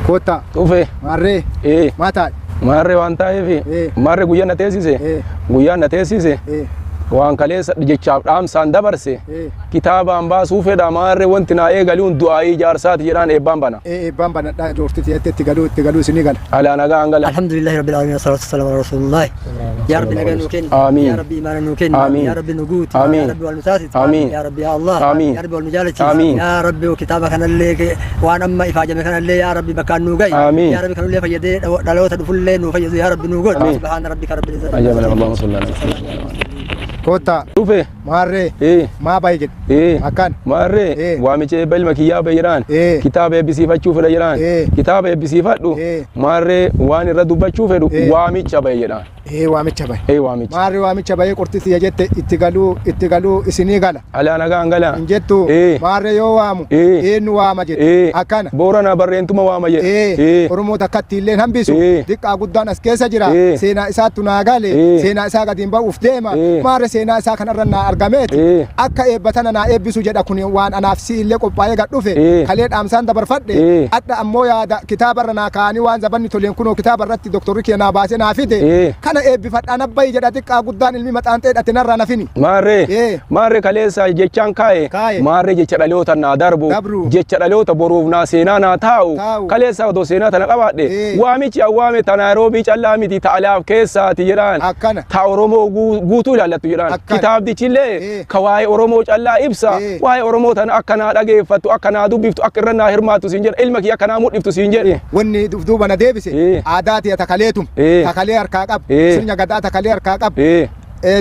Kottaa. Dhufe. Maarree. Ee. Maa taa'e? Maarree waan taa'eef Ee. maarree guyyaa na teessise Ee. guyyaa na teessise Ee. waan kaleessa jechaaf dhaamsaan dabarse Ee. kitaabaan baasuu fedha maarree wanti naa eegaluun du'aayii jaarsaati jedhaan eebbaan bana. Ee eebbaan banadhaa joortiti jettee itti galuu itti galuu isinii gala. Alaa nagaa hangala. Alhamdulillahi rabbil alamin wassalatu wassalamu ala rasulillah. Yaa Rabbi nagaa nuu kenni. Aamiin. Yaa Rabbi imaana nuu kenni. Aamiin. Yaa Rabbi nu guuti. Aamiin. Yaa Rabbi wal nu taasisi. Aamiin. Yaa Rabbi yaa Allah. Aamiin. Yaa Rabbi wal nu jaalachiisi. Aamiin. Yaa Rabbi kitaaba kanallee waan amma ifaajame kanallee yaa Rabbi bakkaan nuu gahi. Aamiin. Yaa Rabbi kanullee fayyadee dhaloota dhufullee nuu fayyadu yaa Rabbi nuu godhi. Aamiin. Subhaana rabbika rabbil izzati. Ajaba Allahumma salli ala Muhammad. Kottaa. Dhufe. Maarree. Ee. Maa bayi jedhe. Ee. Akkan. Maarree Ee. waamicha eebba ilma kiyyaa bahe jedhaan Ee. kitaaba eebbisiifachuu fedha jedhaan Ee. kitaaba eebbisiifadhu Ee. maarree waan irra dubbachuu fedhu Ee. waamicha bahe jedhaan. Ee waamicha bahe. Ee waamicha. Maarree waamicha bahee qortiti jette itti galuu itti galuu isinii gala. Alaa nagaa hangala. Hin jettu. Ee. Maarree yoo waamu. Ee. Eenyu waama jedhe. Ee. Akkana. Boorana barreentuma waama jedhe. Ee. Ee. Oromoo takkatti illee hambisu. Ee. Diqqaa guddaan as keessa jira. Ee. Seenaa isaattu naa gale. Ee. Seenaa isaa gadiin ba'uuf deema. Ee. Maarree seenaa isaa kanarra naa argameeti. Ee. Akka eebba tana naa eebbisu jedha kun waan anaaf si illee qophaa'ee gad dhufe. Ee. Kalee dhaamsaan dabarfadhe. Ee. Adha ammoo yaada kitaabarra naa kaa'anii waan zabanni toleen kunoo kitaaba irratti doktorri kiyya naa baasee naa fide. Ee. Kana eebbifadhaa nabbayi jedha xiqqaa guddaan ilmi maxaanxee hidhate narraa nafini. Maarree Ee. maarree kaleessa jechaan kaa'e Kaa'e. maarree jecha dhaloota naa darbu Dabru. jecha dhaloota boruuf naa seenaa naa taa'u Taa'u. kaleessa otoo seenaa tana qabaadhe Ee. waamichi awwaame ta Naayiroobii callaa miti ta alaaf keessaati jedhaan Akkana. ta Oromoo guutuu ilaallattu jedhaan Akkana. kitaabdichillee Ee. ka waa'ee Oromoo callaa ibsa Ee. waa'ee Oromoo tana akka naa dhageeffattu akka naa dubbiftu akka irra naa hirmaattu siin jedha ilma kiyya akka naa mudhiftu siin jedhe. Wanni duuba na deebise Ee. aadaa tiya takaleetum Ee. takalee harkaa qabu Ee. sirna gadaa takalee harkaa qabu Ee.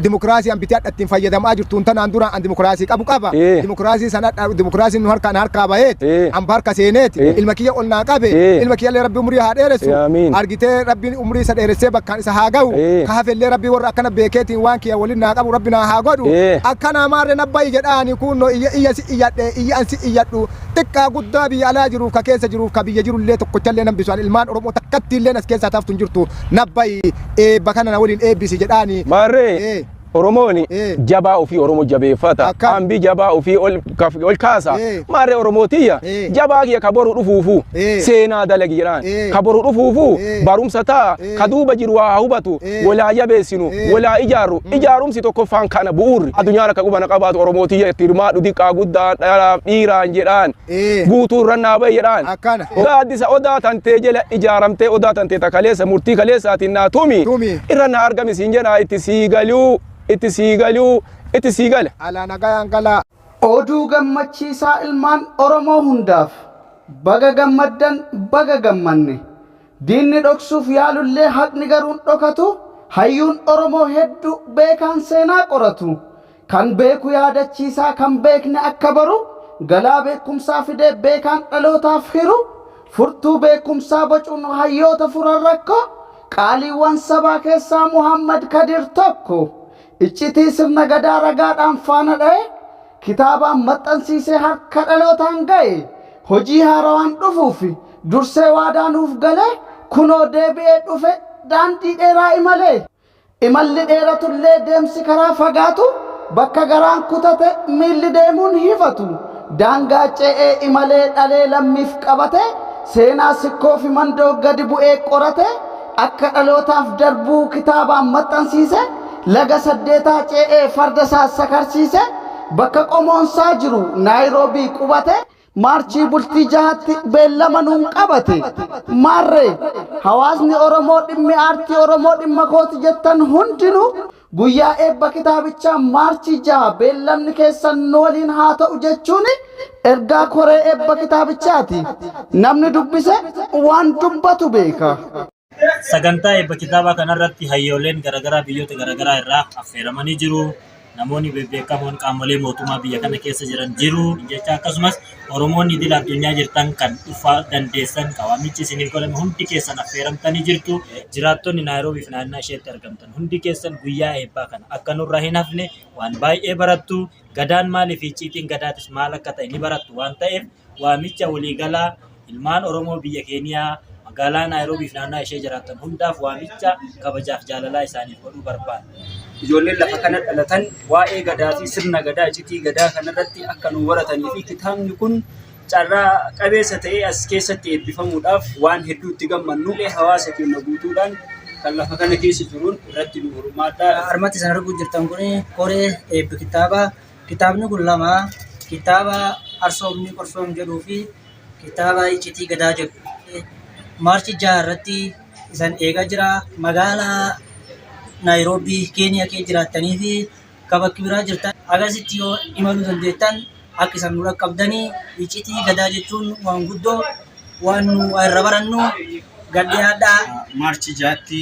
Dimokiraasii an bitee hadha ittiin fayyadamaa jirtuun tanaan dura an dimokiraasii qabu qaba. Ee. Dimokiraasii sana hadha dimokiraasiin nu harkaan harkaa baheeti. Ee. An harka seeneeti. Ee. Ilma kiyya ol naa qabe. Ee. Ilma kiyya illee rabbi umurii haa dheeressu. Ee, amiin. Argitee rabbiin umurii isa dheeressee bakkaan isa haa gahu. Ee. Ka hafe illee rabbi warra akkana beekeetiin waan kiyya waliin naa qabu rabbi naa haa godhu. Ee. Akkana maarree nabbayi jedhaani kunno iyya iyya si iyyadhe iyya an si iyyadhu xiqqaa guddaa biyya alaa jiruuf ka keessa jiruuf ka biyya jirullee tokkochallee nan bisu an ilmaan Oromoo takkatti illee as keessaa taaftu hin jirtu nabbayi eebba kana na waliin eebbisi jedhaani. Maarree Ee. Oromoon Ee. jabaa ofii Oromoo jabeeffata. Akkam. Hambi jabaa ofii ol kaasa. Ee. Maarree Oromootiyya Ee. jabaa kiyya ka boru dhufuufu Ee. seenaa dalagi jedhaan. Ee. Ka boru dhufuufu Ee. barumsa ta'a. Ee. Ka duuba jiru waa hubatu. Ee. Walaa jabeessinu. Ee. Walaa ijaarru. Ijaarumsi tokkoffaan kana bu'uurri. Addunyaan akka qubana qabaatu Oromootiyya itti hirmaadhu diqqaa guddaan dhalaaf dhiiraan jedhaan. Ee. Guutuu irra naa bahi jedhaan. Akkana. Gaaddisa odaa tantee jala ijaaramtee odaa tantee ta kaleessa murtii kaleessaatiin naa tumi. Tumi. Irra naa argami siin jedhaa itti sii galuu itti sii galuu itti sii gala. Alaa nagayaan galaa. Oduu gammachiisaa ilmaan Oromoo hundaaf! Baga gammaddan baga gammanne! Diinni dhoksuuf yaalullee haqni garuu hin dhokatu, hayyuun Oromoo heddu beekaan seenaa qoratu. Kan beeku yaadachiisaa kan beekne akka baru, galaa beekkumsaa fidee beekaan dhalootaaf hiru, furtuu beekkumsaa bocuun hayyoota furan rakkoo, qaaliiwwan sabaa keessaa Muhammad Kadir tokko. Iccitii sirna Gadaa ragaadhaan faana dhaye, kitaabaan maxxansiisee harka dhalootaan gaye, hojii haarawaan dhufuuf dursee waadaa nuuf galee kunoo deebi'ee dhufe daandii dheeraa imalee. Imalli dheeratullee deemsi karaa fagaatu bakka garaan kutate miilli deemuun hifatu. Daangaa ce'ee imalee dhalee lammiif qabate seenaa Sikkoofi Mandoo gadi bu'ee qorate akka dhalootaaf darbuu kitaabaan maxxansiise laga saddeetaa ce'ee farda isaa sakarsiise bakka qomoonsaa jiru Naayiroobii qubate Maarchii bultii jahatti beellama nuun qabate. Maarree, hawaasni Oromoo dhimmi aartii Oromoo dhimma kooti jettan hundinuu guyyaa eebba kitaabichaa Maarchii 6 beellamni keessan nu waliin haa ta'u jechuun ergaa koree eebba kitaabichaati. Namni dubbise waan dubbatu beeka. Sagantaa eebba kitaabaa kanarratti hayyooleen garaagaraa biyyoota garaagaraa irraa affeeramanii jiru. Namoonni bebbeekamoon qaamolee mootummaa biyya kana keessa jiran jiru jecha akkasumas Oromoonni idil addunyaa jirtan kan dhufaa dandeessan kan waamichi isiniif godhame hundi keessan affeeramtanii jirtu. Jiraattonni Naayiroobii fi naannaa isheetti argamtan hundi keessan guyyaa eebbaa kana akka nurraa hin hafne waan baay'ee barattu. Gadaan maalii fi icciitiin gadaatis maal akka ta'e ni barattu waan ta'eef waamicha waliigalaa ilmaan Oromoo biyya Keeniyaa magaalaa Naayiroobii fi naannaa ishee jiraattan hundaaf waamicha kabajaaf jaalalaa isaaniif godhuu barbaanna. Ijoolleen lafa kana dhalatan waa'ee Gadaa fi sirna Gadaa, icitii Gadaa kanarratti akka nu baratanii fi kitaabni kun Carraa qabeessa ta'ee as keessatti eebbifamuudhaaf waan hedduu itti gammannu hawaasa keenya guutuudhaan kan lafa kana keessa jiruun irratti nu hirmaadhaa. Armatti isin arguu jirtan kun koree eebbi kitaabaa. Kitaabni kun lama kitaaba Arsoomni Qorsoom jedhuu fi kitaaba Iccitii Gadaa jedhu. Maarchi 6 irratti isan eegaa jira. Magaalaa Naayiroobii Keeniyaa keessa jiraattanii fi ka bakki biraa jirtan agasitti yoo imaluu dandeettan akka isan nu dhaqqabdanii. Iccitii Gadaa jechuun waan guddoo waan nu irra barannu gad dhiyaadhaa. Maarchi 6tti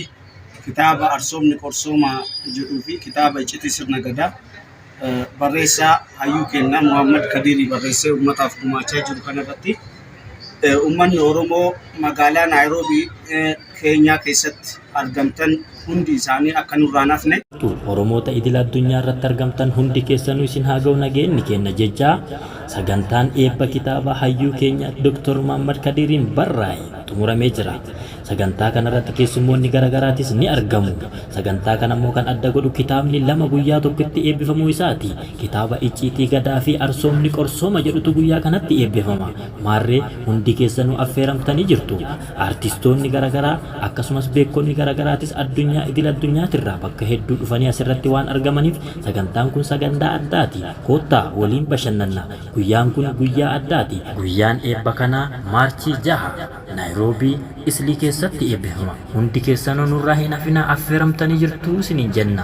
kitaaba Arsoomni Qorsooma jedhuu fi kitaaba Iccitii Sirna Gadaa barreessaa hayyuu keenya Muhammad Kadiirii barreessee uummataaf gumaachaa jiru kanarratti uummanni Oromoo magaalaa Naayiroobii Keenyaa keessatti argamtan hundi isaanii akka nurraa hin hafne. Oromoota idil addunyaa irratti argamtan hundi keessanuu isin haa ga'u nageenyi keenya jechaa, sagantaan eebba kitaaba hayyuu keenya Dr. Muhammad Kadiiriin barraa'e xumuramee jira. Sagantaa kanarratti keessummoonni garaagaraatis ni argamu. Sagantaa kana immoo kan adda godhu kitaabni lama guyyaa tokkotti eebbifamuu isaati. Kitaaba Icciitii Gadaa fi Arsoomni Qorsooma jedhutu guyyaa kanatti eebbifama. Maarree hundi keessanuu affeeramtanii jirtu. Artistoonni garaagaraa akkasumas beekonni garaagaraatis addunyaa idil addunyaatirraa bakka hedduu dhufanii asirratti waan argamaniif sagantaan kun sagantaa addaati. Koottaa waliin bashannanna. Guyyaan kun guyyaa addaati. Guyyaan eebba kanaa Maarchii 6 Naayiroobii Islii keessatti eebbifama. Hundi keessanuu nurraa hin hafinaa, affeeramtanii jirtu isiniin jenna.